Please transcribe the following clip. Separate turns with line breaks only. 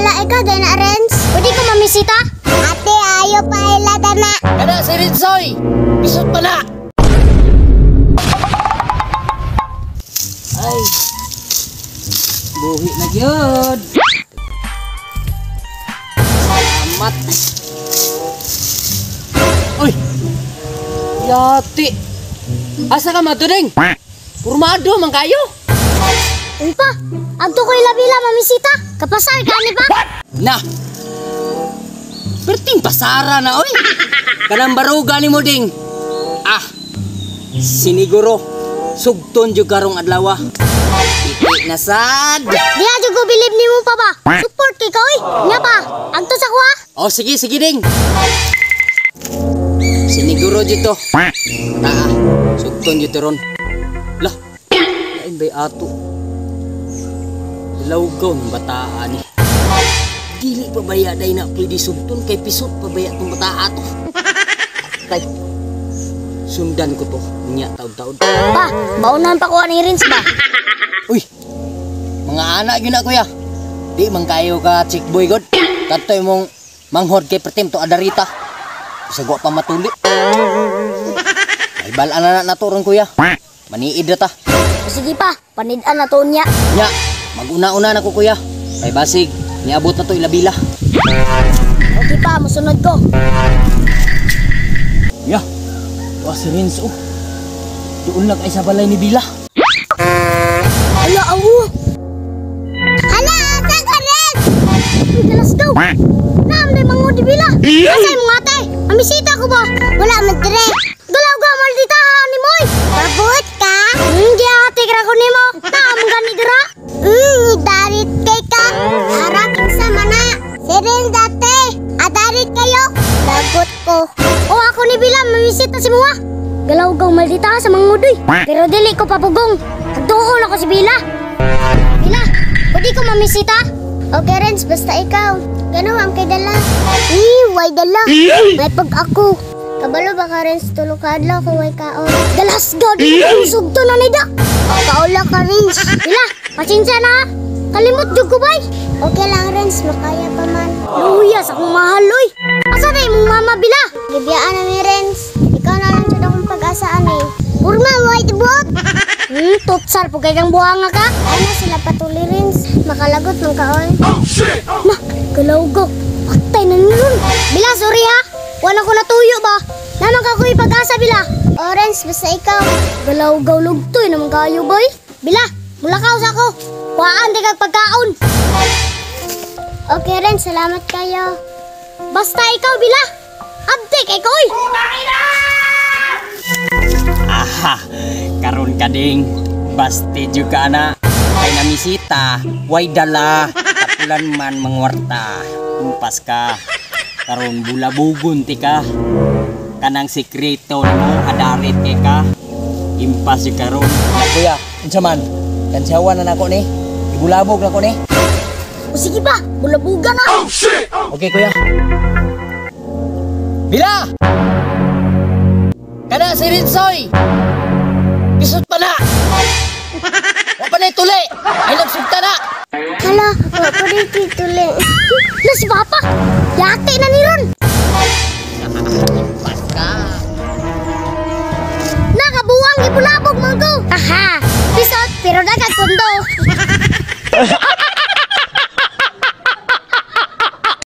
Wala ikaw din na, Renz. Pwede ko mamisita? Ate, ayo pa ila dana.
Kana si Rinsoy! Pisot pa na! Ay, buhi na gyud. Salamat. Uy! Yati! Asa ka matuding? Purmado man kayo!
Uy pa, agto ko ilabila mamisita. Kapasar ka ni ba?
Na! Perting pasara na, oy! Kanang baruga ni mo ding! Ah! Siniguro, sugton jud karong adlaw. Iti na sad!
Diha jud ko bilib nimo pa ba? Support kay ka oy. Nya pa, agto sa kuha.
Oh, sige, sige ding! Siniguro dito. Taa, sugton jud ron. Lah, lain ba'y ato? Lawgaw ng bataan ni. Dili pa baya day na pwede sugton kay pisot pa baya tong bataa to. Tay, sundan ko to. Nya taod-taod.
Pa, baunan pa ko ani Renz ba?
Uy, mga anak yun na kuya. Di man kayo ka chick boy god. Katoy mong manghod kay pertim to adarita. Bisag wa pa matuli. Ay balaan na na to ron kuya. Maniid na ta.
Sige pa, panid-an na to niya.
Nya, maguna-una na ko kuya. Kay basig, niabot na to ilabila.
Okay pa, musunod ko.
Ya, wa si Renzo. Doon lang ay sa balay ni Bila.
Ala, awo! Ala, asa ka Renz? Uy, galas daw. Naam day mangod di Bila. Asa imong ate? Amisita ko ba? Wala man dire. Galaw ka maldita ni moy. Pabuot ka? Giati kra ko nimo. Naam gani dira. Darit kay ka. Ara kinsa man na. Si Renz ate. Adarit kayo. Lagot ko. O ako ni Bila mamisita si muha. Galaw gaw maldita sa mangudoy. Pero dili ko papugong. Tagtuon ako si Bila. Bila, pwede ko mamisita? Okay, Renz, basta ikaw. Gano ang kay dala? Eh, way dala. May pag ako. Kabalo ba ka, Renz? Tulo ka adlaw kung way kaon. Dalas god, sugto na nida. Kaula ka, Renz. Bila, pasensya na. Kalimot jud ko bay. Okay lang, Renz, makaya pa man. Luya sa akong mahal, oy. Asa na imong mama, Bila? Gibiyaan na mi, Renz. Ikaw na lang jud akong pag-asaan eh. Urma, way buot. Totsal po kay kang buhanga ka. Ay na sila patuli, Renz. Makalagot man kaon. Ma, galaw go. Patay na nun. Bila, sorry ha. Wala ko natuyo ba? Naman ka ko ipag-asa, Bila. Orange, basta ikaw. Galaw gaw lugtoy naman kayo, boy. Bila, mulakaw sa ako. Kuhaan di kag pagkaon. Okay, Renz, salamat kayo. Basta ikaw, Bila. Abdi kay koy.
Aha, karon ka ding. Basti jud ka na. Kay namisita, way dala. Kapulan man mangwarta. Umpas ka. Karon bulabugon ti ka. Kanang sekreto nimo adarit kay ka. Impas jud karon. Ya kuya, unsa man? Kansawan na nako ni. Ibulabog nako ni.
O sige pa, bulabugan na.
Okay kuya. Bila! Kana si Rinsoy! Pisot pa na! Wa pa na tuli! Ay nagsugta na!
Hala, wa pa rin tituli. Na si Papa! Yate na ni Ron!
Impas ka!
Nakabuang gibulabog man ko! Aha! Pisot, pero dagat pundo!